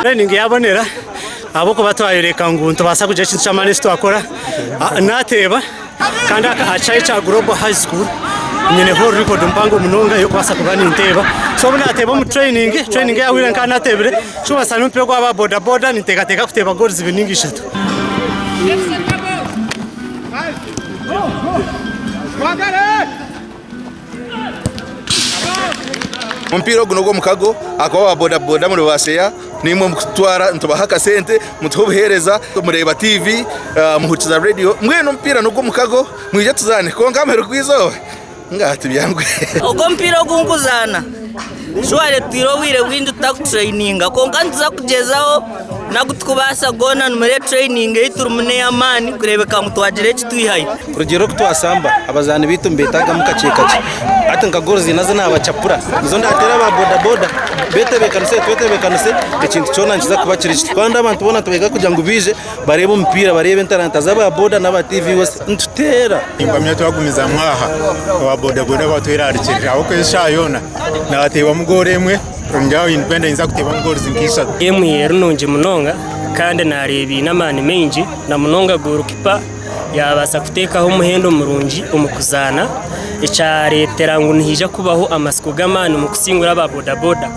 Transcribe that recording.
Training yabonera ahabw'okuba twayoreka ngu nitubaasa kugira ekintu ky'amaani eki twakora. Naateeba kandi aha kishaayi kya Global High School nyineho record mpango munonga ey'okubaasa kuba ninteeba. So obu naateeba omu training, training eyahweire nkaba naateebire, kikubaasa n'omupiira ogwa aba boda boda ninteekateeka kuteeba goals ibiri nainga ishatu. Omupiira ogu n'ogw'omukago ahakuba aba boda boda muri ba sheya naimwe mukututwara nitubaha akasente mutuha obuheereza mureeba tiivi muhurikiza rediyo mbwenu omupiira n'ogw'omukago mwije tuzaane kwonka aha muheru gw'eizooba ngaha tibyanguhire. Ogu omupiira ogu nkuzaana shuware tutwire obwire bwingi tutakutureyininga kwonka nituza kugyezaho n'agu turikubaasa goona nimureba tureyiningi ei turimu n'ey'amaani kureebeka ngu twagira eki twihayo. Kurugiirira oku twashamba, abazaani baitu nibeetagamu kakye kakye. Hati nka goolo ziine azi naabacapura, nizo ndaateere aba bodaboda beetebeekanise, twetebeekanise ekintu kyona nikiza kuba kiri kiti. Kandi abantu boona nitubeega kugira ngu baije bareebe omupiira, bareebe entaranta z'aba boda n'aba tiivi wose. Nituteera. Nimpamya twagumizamu aha, aba bodaboda batwerarikirira ahabw'okuba eshaaha yoona naateebwamu goolo emwe. Ningira Independence nza kuteebamu goals nka ishatu. Geemu eri nungi munonga kandi nareeba eine amaani maingi na munonga gorukipa yabaasa kuteekaho omuhendo murungi omu kuzaana ekyareetera ngu nihaija kubaho amatsiko g'amaani omu kusingura aba bodaboda.